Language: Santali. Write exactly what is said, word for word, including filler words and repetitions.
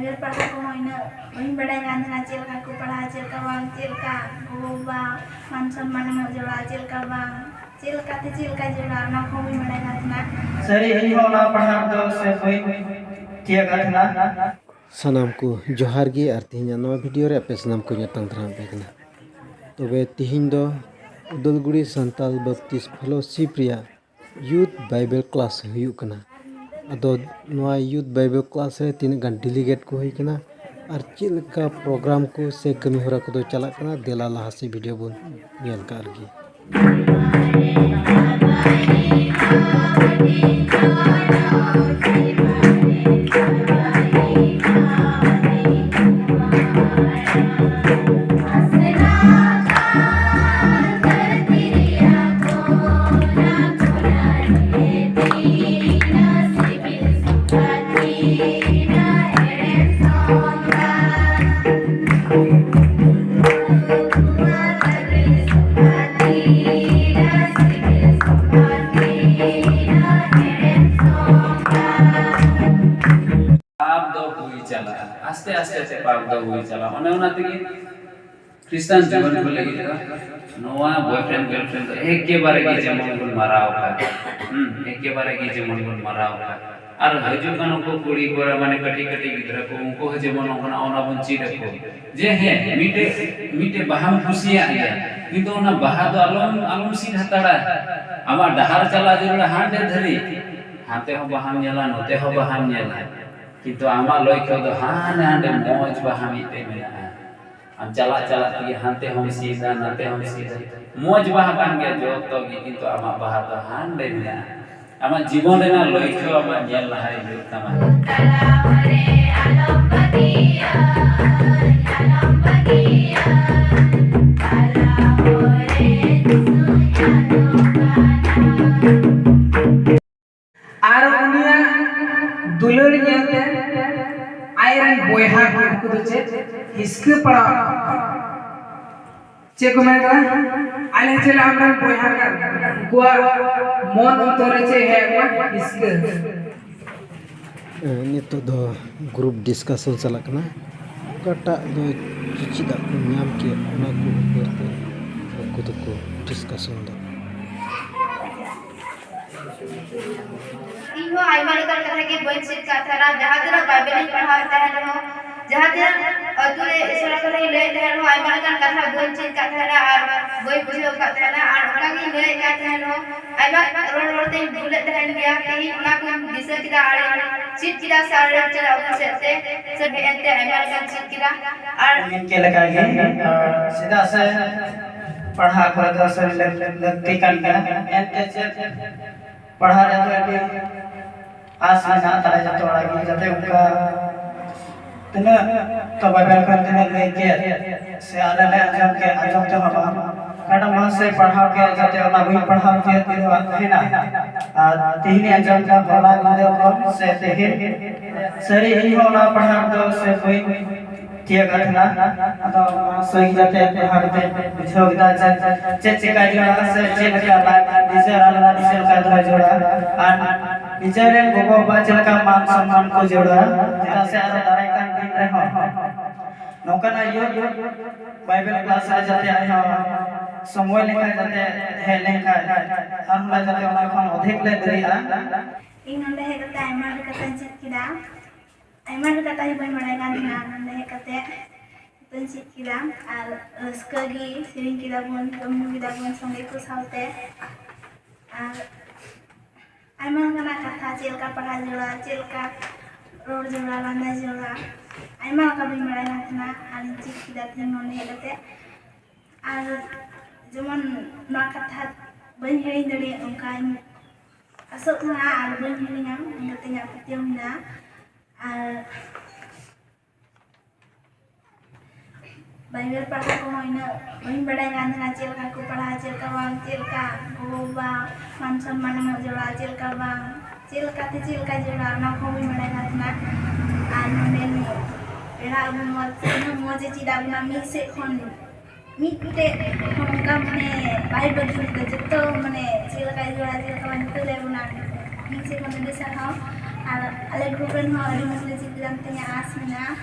ᱜᱤᱫᱽᱨᱟᱹ ᱯᱟᱲᱦᱟᱣ ᱠᱚᱦᱚᱸ ᱩᱱᱟᱹᱜ ᱵᱟᱹᱧ ᱵᱟᱲᱟᱭ ᱠᱟᱱ ᱛᱟᱦᱮᱱᱟ, ᱪᱮᱫ ᱞᱮᱠᱟ ᱠᱚ ᱯᱟᱲᱦᱟᱜᱼᱟ, ᱪᱮᱫ ᱞᱮᱠᱟ ᱵᱟᱝ, ᱪᱮᱫ ᱞᱮᱠᱟ ᱜᱚᱜᱚ-ᱵᱟᱵᱟ ᱢᱟᱱ ᱥᱚᱱᱢᱟᱱ ᱮᱢᱚᱜ ᱡᱚᱲᱟᱜᱼᱟ, ᱪᱮᱫ ᱞᱮᱠᱟ ᱵᱟᱝ, ᱪᱮᱫ ᱞᱮᱠᱟᱛᱮ ᱪᱮᱫ ᱞᱮᱠᱟ ᱡᱚᱲᱟᱜᱼᱟ, ᱚᱱᱟ ᱠᱚᱦᱚᱸ ᱵᱟᱹᱧ ᱵᱟᱲᱟᱭ ᱠᱟᱱ ᱛᱟᱦᱮᱱᱟ᱾ ᱥᱟᱹᱨᱤ, ᱤᱧ ᱦᱚᱸ ᱚᱱᱟ ᱯᱟᱲᱦᱟᱣ ᱫᱚ ᱥᱮ ᱵᱟᱹᱧ ᱛᱤᱭᱟᱹᱜ ᱠᱟᱱ ᱛᱟᱦᱮᱱᱟ᱾ ᱥᱟᱱᱟᱢ ᱠᱚ ᱡᱚᱦᱟᱨ ᱜᱮ ᱟᱨ ᱛᱮᱦᱮᱧᱟᱜ ᱱᱚᱣᱟ ᱵᱷᱤᱰᱤᱭᱳ ᱨᱮ ᱟᱯᱮ ᱥᱟᱱᱟᱢ ᱠᱚ ᱧᱟᱯᱟᱢ ᱫᱟᱨᱟᱢ ᱯᱮ ᱠᱟᱱᱟ᱾ ᱛᱚᱵᱮ ᱛᱮᱦᱮᱧ ᱫᱚ ᱩᱫᱟᱞᱜᱩᱲᱤ ᱥᱟᱱᱛᱟᱞ ᱵᱟᱯᱴᱤᱥᱴ ᱯᱷᱮᱞᱳᱥᱤᱯ ᱨᱮᱭᱟᱜ ᱭᱩᱛᱷ ᱵᱟᱭᱵᱮᱞ ᱠᱞᱟᱥ ᱦᱩᱭᱩᱜ ᱠᱟᱱᱟ᱾ ᱟᱫᱚ ᱱᱚᱣᱟ ᱭᱩᱛᱷ ᱵᱟᱭᱵᱮᱞ ᱠᱞᱟᱥ ᱨᱮ ᱛᱤᱱᱟᱹᱜ ᱜᱟᱱ ᱰᱮᱞᱤᱜᱮᱴ ᱠᱚ ᱦᱩᱭ ᱠᱟᱱᱟ ᱟᱨ ᱪᱮᱫ ᱞᱮᱠᱟ ᱯᱨᱳᱜᱨᱟᱢ ᱠᱚ ᱥᱮ ᱠᱟᱹᱢᱤ ᱦᱚᱨᱟ ᱠᱚᱫᱚ ᱪᱟᱞᱟᱜ ᱠᱟᱱᱟ, ᱫᱮᱞᱟ ᱞᱟᱦᱟ ᱥᱮᱫ ᱵᱷᱤᱰᱤᱭᱳ ᱵᱚᱱ ᱧᱮᱞ ᱠᱟᱜ ᱞᱮᱜᱮ᱾ ᱯᱟᱯ ᱫᱚ ᱦᱩᱭ ᱪᱟᱞᱟᱜᱼᱟ, ᱟᱥᱛᱮ ᱟᱥᱛᱮ ᱛᱮ ᱯᱟᱯ ᱫᱚ ᱦᱩᱭ ᱪᱟᱞᱟᱜᱼᱟ᱾ ᱚᱱᱮ ᱚᱱᱟ ᱛᱮᱜᱮ ᱠᱷᱨᱤᱥᱴᱟᱱ ᱡᱩᱣᱟᱹᱱ ᱠᱚ ᱞᱟᱹᱜᱤᱫ ᱫᱚ ᱱᱚᱣᱟ boyfriend girlfriend ᱫᱚ ᱮᱠᱮᱵᱟᱨᱮ ᱜᱮ ᱡᱮᱢᱚᱱ ᱵᱚᱱ ᱢᱟᱨᱟᱣ ᱠᱟᱜ, ᱦᱩᱸ, ᱮᱠᱮᱵᱟᱨᱮ ᱜᱮ ᱡᱮᱢᱚᱱ ᱵᱚᱱ ᱢᱟᱨᱟᱣ ᱠᱟᱜ᱾ ᱟᱨ ᱦᱤᱡᱩᱜ ᱠᱟᱱ ᱩᱱᱠᱩ ᱠᱩᱲᱤ ᱠᱚᱲᱟ, ᱢᱟᱱᱮ ᱠᱟᱹᱴᱤᱡ ᱠᱟᱹᱴᱤᱡ ᱜᱤᱫᱽᱨᱟᱹ ᱠᱚ, ᱩᱱᱠᱩ ᱦᱚᱸ ᱡᱮᱢᱚᱱ ᱚᱱᱠᱟᱱᱟᱜ ᱚᱱᱟ ᱵᱚᱱ ᱪᱮᱫ ᱟᱠᱚ, ᱡᱮ ᱦᱮᱸ, ᱢᱤᱫᱴᱮᱡ, ᱢᱤᱫᱴᱮᱡ ᱵᱟᱦᱟᱢ ᱠᱩᱥᱤᱭᱟᱜ ᱜᱮᱭᱟ, ᱠᱤᱱᱛᱩ ᱚᱱᱟ ᱵᱟᱦᱟ ᱫᱚ ᱟᱞᱚᱢ, ᱟᱞᱚᱢ ᱥᱤᱫ ᱦᱟᱛᱟᱲᱟ᱾ ᱟᱢᱟᱜ ᱰᱟᱦᱟᱨ ᱪᱟᱞᱟᱜ ᱡᱟᱹᱨᱩᱲᱟ ᱦᱟᱸᱰᱮ ᱫᱷᱟᱹᱨᱤᱡ, ᱦᱟᱱᱛᱮ ᱦᱚᱸ ᱵᱟᱦᱟᱢ ᱧᱮᱞᱟ, ᱱᱚᱛᱮ ᱦᱚᱸ ᱵᱟᱦᱟᱢ ᱧᱮᱞᱟ, ᱠᱤᱱᱛᱩ ᱟᱢᱟᱜ ᱞᱚᱠᱠᱷᱚ ᱫᱚ ᱦᱟᱸᱰᱮ, ᱦᱟᱸᱰᱮ ᱢᱚᱡᱽ ᱵᱟᱦᱟ ᱢᱤᱫᱴᱮᱡ ᱢᱮᱱᱟᱜᱼᱟ᱾ ᱟᱢ ᱪᱟᱞᱟᱜ ᱪᱟᱞᱟᱜ ᱛᱮᱜᱮ ᱦᱟᱱᱛᱮ ᱦᱚᱸᱢ ᱥᱤᱫᱟ, ᱱᱟᱛᱮ ᱦᱚᱸᱢ ᱥᱤᱫᱟ᱾ ᱢᱚᱡᱽ ᱵᱟᱦᱟ ᱠᱟᱱ ᱜᱮᱭᱟ ᱡᱚᱛᱚ ᱜᱮ, ᱠᱤᱱᱛᱩ ᱟᱢᱟᱜ ᱵᱟᱦᱟ ᱫᱚ ᱦᱟᱸᱰᱮ ᱢᱮᱱᱟᱜᱼᱟ᱾ ᱟᱢᱟᱜ ᱡᱤᱵᱚᱱ ᱨᱮᱱᱟᱜ ᱞᱚᱠᱠᱷᱚ ᱟᱢᱟᱜ ᱧᱮᱞ ᱞᱟᱦᱟᱭ ᱦᱩᱭᱩᱜ ᱛᱟᱢᱟ᱾ ᱟᱨ ᱩᱱᱤᱭᱟᱜ ᱫᱩᱞᱟᱹᱲ ᱧᱮᱞᱛᱮ ᱟᱡᱨᱮᱱ ᱵᱚᱭᱦᱟ ᱠᱚ, ᱩᱱᱠᱩ ᱫᱚ ᱪᱮᱫ ᱦᱤᱥᱠᱟᱹ ᱯᱟᱲᱟᱣ᱾ ᱪᱮᱫ ᱠᱚ ᱢᱮᱱ ᱠᱟᱫᱟ? ᱟᱞᱮ ᱪᱮᱫ ᱟᱢᱨᱮᱱ ᱵᱚᱭᱦᱟ ᱠᱟᱱ, ᱩᱱᱠᱩᱣᱟᱜ ᱢᱚᱱ ᱚᱱᱛᱚᱨ ᱨᱮ ᱪᱮᱫ ᱦᱮᱡ ᱟᱠᱚᱣᱟ? ᱦᱤᱥᱠᱟᱹ᱾ ᱱᱤᱛᱚᱜ ᱫᱚ group discussion ᱪᱟᱞᱟᱜ ᱠᱟᱱᱟ᱾ ᱚᱠᱟᱴᱟᱜ ᱫᱚ ᱪᱮᱪᱮᱫᱟᱜ ᱠᱚ ᱧᱟᱢ ᱠᱮᱫ, ᱚᱱᱟ ᱠᱚ ᱩᱯᱚᱨ ᱛᱮ ᱩᱱᱠᱩ ᱫᱚᱠᱚ discussion ᱫᱟ᱾ ᱤᱧ ᱦᱚᱸ ᱟᱭᱢᱟ ᱞᱮᱠᱟᱱ ᱠᱟᱛᱷᱟ ᱜᱮ ᱵᱟᱹᱧ ᱪᱮᱫ ᱠᱟᱫ ᱛᱟᱦᱮᱱᱟ᱾ ᱡᱟᱦᱟᱸ ᱛᱤᱱᱟᱹᱜ ᱵᱟᱭᱵᱮᱞ ᱤᱧ ᱯᱟᱲᱦᱟᱣ ᱛᱟᱦᱮᱱ ᱨᱮᱦᱚᱸ, ᱡᱟᱦᱟᱸ ᱛᱤᱱᱟᱹᱜ ᱟᱹᱛᱩ ᱨᱮ ᱤᱥᱚᱨ ᱠᱟᱛᱷᱟᱧ ᱞᱟᱹᱭᱮᱫ ᱛᱟᱦᱮᱱ ᱨᱮᱦᱚᱸ, ᱟᱭᱢᱟ ᱞᱮᱠᱟᱱ ᱠᱟᱛᱷᱟ ᱵᱟᱹᱧ ᱪᱮᱫ ᱠᱟᱫ ᱛᱟᱦᱮᱱᱟ ᱟᱨ ᱵᱟᱹᱧ ᱵᱩᱡᱷᱟᱹᱣ ᱠᱟᱫ ᱛᱟᱦᱮᱱᱟ᱾ ᱟᱨ ᱚᱱᱠᱟ ᱜᱤᱧ ᱞᱟᱹᱭᱮᱫ ᱠᱟᱱ ᱛᱟᱦᱮᱱ ᱨᱮᱦᱚᱸ, ᱟᱭᱢᱟ ᱨᱚᱲ ᱨᱚᱲ ᱛᱮᱧ ᱵᱷᱩᱞᱮᱫ ᱛᱟᱦᱮᱱ ᱜᱮᱭᱟ᱾ ᱛᱮᱦᱮᱧ ᱚᱱᱟ ᱠᱚᱧ ᱫᱤᱥᱟᱹ ᱠᱮᱫᱟ ᱟᱨ ᱪᱮᱫ ᱠᱮᱫᱟ ᱥᱟᱨ ᱪᱮᱫ ᱟᱹᱜᱩ ᱥᱮᱫ ᱛᱮ, ᱥᱮ ᱦᱮᱡ ᱮᱱᱛᱮ ᱟᱭᱢᱟ ᱞᱮᱠᱟᱧ ᱪᱮᱫ ᱠᱮᱫᱟ᱾ ᱟᱨ ᱢᱮᱱ ᱠᱮᱫ ᱞᱮᱠᱟ ᱜᱮ, ᱟᱨ ᱪᱮᱫᱟᱜ ᱥᱮ ᱯᱟᱲᱦᱟᱣ ᱠᱚᱨᱮ ᱫᱚ ᱥᱟᱹᱨᱤ ᱞᱟᱹᱠ-, ᱞᱟᱹᱠᱛᱤ ᱠᱟᱱ ᱜᱮᱭᱟ᱾ ᱮᱱᱛᱮ ᱪᱮᱫ ᱯᱟᱲᱦᱟᱣ ᱨᱮᱫᱚ ᱟᱹᱰᱤ ᱟᱥ ᱢᱮᱱᱟᱜ ᱛᱟᱞᱮ ᱡᱚᱛᱚ ᱦᱚᱲᱟᱜ ᱜᱮ, ᱡᱟᱛᱮ ᱚᱱᱠᱟ ᱛᱤᱱᱟᱹᱜ ᱛᱚ ᱵᱟᱭᱵᱮᱞ ᱠᱷᱚᱱ ᱛᱤᱱᱟᱹᱜ ᱞᱟᱹᱭ ᱠᱮᱫ ᱥᱮ ᱟᱞᱮ ᱞᱮ ᱟᱸᱡᱚᱢ ᱠᱮᱫ, ᱟᱸᱡᱚᱢ ᱛᱮᱦᱚᱸ ᱵᱟᱝ, ᱚᱠᱟᱴᱟᱜ ᱢᱚᱦᱟᱥᱚᱭ ᱯᱟᱲᱦᱟᱣ ᱠᱮᱫ, ᱡᱟᱛᱮ ᱚᱱᱟ ᱵᱟᱹᱧ ᱯᱟᱲᱦᱟᱣ ᱠᱮᱫ ᱛᱤᱱᱟᱹᱜ ᱛᱟᱦᱮᱱᱟ᱾ ᱟᱨ ᱛᱮᱦᱮᱧ ᱟᱸᱡᱚᱢ ᱠᱮᱫᱟ, ᱦᱚᱞᱟ ᱧᱤᱫᱟᱹ ᱠᱷᱚᱱ ᱥᱮ ᱛᱮᱦᱮᱧ ᱥᱟᱹᱨᱤ ᱤᱧ ᱦᱚᱸ ᱚᱱᱟ ᱯᱟᱲᱦᱟᱣ ᱫᱚ ᱥᱮ ᱵᱟᱹᱧ ᱛᱤᱭᱟᱹᱜ ᱠᱟᱫ ᱛᱟᱦᱮᱱᱟ᱾ ᱟᱫᱚ ᱚᱱᱟ ᱥᱳᱭ ᱠᱟᱛᱮ ᱯᱟᱲᱦᱟᱣ ᱠᱟᱛᱮ ᱵᱩᱡᱷᱟᱹᱣ ᱠᱮᱫᱟ ᱡᱮ ᱪᱮᱫ ᱪᱮᱠᱟ ᱡᱟᱹᱨᱩᱲᱟ ᱥᱮ ᱪᱮᱫ ᱞᱮᱠᱟ ᱞᱟᱭ ᱱᱤᱡᱮᱨ ᱟᱞᱟᱫᱟ ᱪᱮᱫ ᱞᱮᱠᱟ ᱫᱚᱦᱚ ᱡᱟᱹᱨᱩᱲᱟ, ᱟᱨ ᱱᱤᱡᱮᱨ ᱨᱮᱱ ᱜᱚᱜᱚ ᱵᱟᱵᱟ ᱪᱮᱫ ᱞᱮᱠᱟ ᱢᱟᱱ ᱥᱚᱱᱢᱟᱱ ᱠᱚ ᱡᱟᱹᱨᱩᱲᱟ᱾ ᱪᱮᱫᱟᱜ ᱥᱮ ᱟᱨᱚ ᱫᱟᱨᱟᱭ ᱠᱟᱱ ᱫᱤᱱ ᱨᱮᱦᱚᱸ ᱱᱚᱝᱠᱟᱱᱟᱜ ᱤᱭᱟᱹ ᱵᱟᱭᱵᱮᱞ ᱠᱞᱟᱥ ᱨᱮ ᱡᱟᱛᱮ ᱟᱭᱢᱟ ᱥᱚᱢᱚᱭ ᱞᱮᱠᱟ ᱡᱟᱛᱮ ᱦᱮᱡ ᱞᱮᱱᱠᱷᱟᱱ ᱟᱨᱦᱚᱸ ᱡᱟᱛᱮ ᱚᱱᱟ ᱠᱷᱚᱱ ᱚᱫᱷᱮᱠ ᱞᱮ ᱫᱟᱲᱮᱭᱟᱜᱼᱟ᱾ ᱤᱧ ᱱᱚᱸᱰᱮ ᱦᱮᱡ ᱠᱟᱛᱮ ᱟᱭᱢᱟ ᱰᱷᱮᱨ ᱠᱟᱛᱷᱟᱧ ᱪᱮᱫ ᱠᱮᱫᱟ᱾ ᱟᱭᱢᱟ ᱰᱷᱮᱨ ᱠᱟᱛᱷᱟ ᱜᱮ ᱵᱟᱹᱧ ᱵᱟᱲᱟᱭ ᱠᱟᱱ ᱛᱟᱦᱮᱱᱟ᱾ ᱱᱚᱸᱰᱮ ᱦᱮᱡ ᱠᱟᱛᱮ ᱡᱚᱛᱚᱧ ᱪᱮᱫ ᱠᱮᱫᱟ᱾ ᱟᱨ ᱨᱟᱹᱥᱠᱟᱹ ᱜᱮ ᱥᱮᱨᱮᱧ ᱠᱮᱫᱟ ᱵᱚᱱ, ᱡᱚᱢ ᱧᱩ ᱠᱮᱫᱟ ᱵᱚᱱ ᱥᱚᱸᱜᱮ ᱠᱚ ᱥᱟᱶᱛᱮ᱾ ᱟᱨ ᱟᱭᱢᱟ ᱞᱮᱠᱟᱱᱟᱜ ᱠᱟᱛᱷᱟ, ᱪᱮᱫ ᱞᱮᱠᱟ ᱯᱟᱲᱦᱟᱣ ᱡᱟᱹᱨᱩᱲᱟ, ᱪᱮᱫ ᱞᱮᱠᱟ ᱨᱚᱲ ᱡᱟᱹᱨᱩᱲᱟ, ᱞᱟᱸᱫᱟ ᱡᱟᱹᱨᱩᱲᱟ, ᱟᱭᱢᱟ ᱞᱮᱠᱟ ᱵᱟᱹᱧ ᱵᱟᱲᱟᱭ ᱠᱟᱱ ᱛᱟᱦᱮᱱᱟ᱾ ᱟᱨᱤᱧ ᱪᱮᱫ ᱠᱮᱫᱟ ᱛᱮᱦᱮᱧ ᱱᱚᱸᱰᱮ ᱦᱮᱡ ᱠᱟᱛᱮ᱾ ᱟᱨ ᱡᱮᱢᱚᱱ ᱱᱚᱣᱟ ᱠᱟᱛᱷᱟ ᱵᱟᱹᱧ ᱦᱤᱲᱤᱧ ᱫᱟᱲᱮᱭᱟᱜ, ᱚᱱᱠᱟᱧ ᱟᱥᱚᱜ ᱠᱟᱱᱟ ᱟᱨ ᱵᱟᱹᱧ ᱦᱤᱲᱤᱧᱟ, ᱚᱱᱠᱟᱛᱮ ᱤᱧᱟᱹᱜ ᱯᱟᱹᱛᱭᱟᱹᱣ ᱢᱮᱱᱟᱜᱼᱟ᱾ ᱟᱨ ᱵᱟᱭᱵᱮᱞ ᱯᱟᱲᱦᱟᱣ ᱠᱚᱦᱚᱸ ᱤᱱᱟᱹᱜ ᱵᱟᱹᱧ ᱵᱟᱲᱟᱭ ᱠᱟᱱ ᱛᱟᱦᱮᱱᱟ, ᱪᱮᱫ ᱞᱮᱠᱟ ᱠᱚ ᱯᱟᱲᱦᱟᱜᱼᱟ, ᱪᱮᱫ ᱞᱮᱠᱟ ᱵᱟᱝ, ᱪᱮᱫ ᱞᱮᱠᱟ ᱜᱚᱜᱚ-ᱵᱟᱵᱟ ᱢᱟᱱ ᱥᱚᱱᱢᱟᱱ ᱮᱢᱚᱜ ᱡᱟᱹᱨᱩᱲᱟ, ᱪᱮᱫ ᱞᱮᱠᱟ ᱵᱟᱝ, ᱪᱮᱫ ᱞᱮᱠᱟᱛᱮ ᱪᱮᱫ ᱞᱮᱠᱟ ᱡᱟᱹᱨᱩᱲᱟ, ᱚᱱᱟ ᱠᱚᱦᱚᱸ ᱵᱟᱹᱧ ᱵᱟᱲᱟᱭ ᱠᱟᱱ ᱛᱟᱦᱮᱱᱟ᱾ ᱟᱨ ᱱᱚᱰᱮᱱ ᱯᱮᱲᱟ ᱟᱹᱜᱩ ᱢᱚᱡᱽ, ᱩᱱᱟᱹᱜ ᱢᱚᱡᱽ ᱮ ᱪᱮᱫ ᱟᱫ ᱵᱚᱱᱟ ᱢᱤᱫ ᱥᱮᱫ ᱠᱷᱚᱱ, ᱢᱤᱫᱴᱮᱡ ᱦᱚᱸ ᱚᱱᱠᱟ ᱢᱟᱱᱮ ᱵᱟᱭ ᱵᱟᱹᱜᱤ ᱞᱮᱫᱟ, ᱡᱚᱛᱚ ᱢᱟᱱᱮ ᱪᱮᱫ ᱞᱮᱠᱟ ᱡᱟᱹᱨᱩᱲᱟ, ᱪᱮᱫ ᱞᱮᱠᱟ ᱵᱟᱝ, ᱡᱚᱛᱚ ᱞᱟᱹᱭ ᱟᱵᱚᱱᱟ᱾ ᱢᱤᱫ ᱥᱮᱫ ᱠᱷᱚᱱ ᱟᱹᱰᱤ ᱥᱟᱨᱦᱟᱣ᱾ ᱟᱨ ᱟᱞᱮ ᱜᱨᱩᱯ ᱨᱮᱱ ᱦᱚᱸ ᱟᱹᱰᱤ ᱢᱚᱡᱽ ᱞᱮ ᱪᱮᱫ ᱠᱮᱫᱟ, ᱢᱤᱫᱴᱮᱱ ᱟᱸᱥ ᱢᱮᱱᱟᱜᱼᱟ᱾